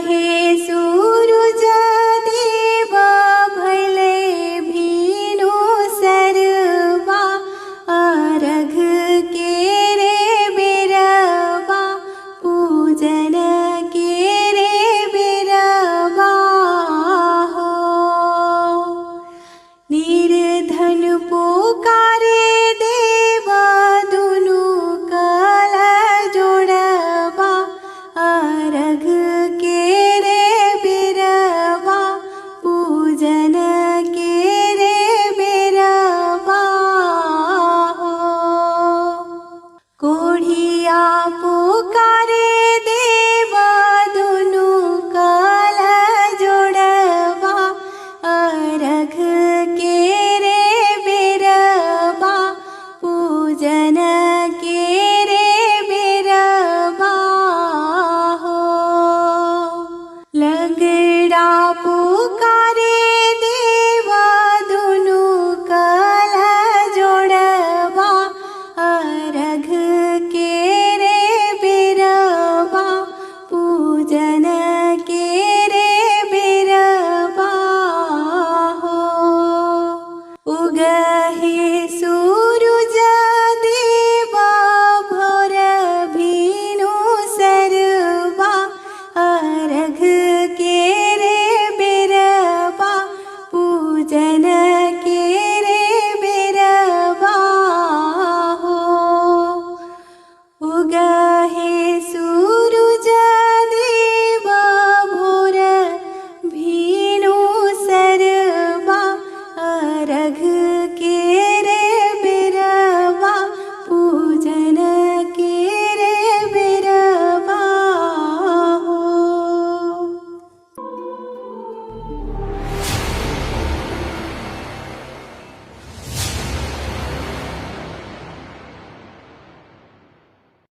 कहे सूरज देव भले भीनु सरवा, अर्घ के रे बेरवा पूजन के रे बेरवा हो। निर्धन पुकारे देव दुनु कल जोड़बा, अर्घ के रे बेरवा पूजन के रे बेरवा हो। कोढ़िया पुकारे देव दुनु कल जोड़बा, अर्घ के रे बेरवा पूजन के रे बेरवा हो। लंगड़ा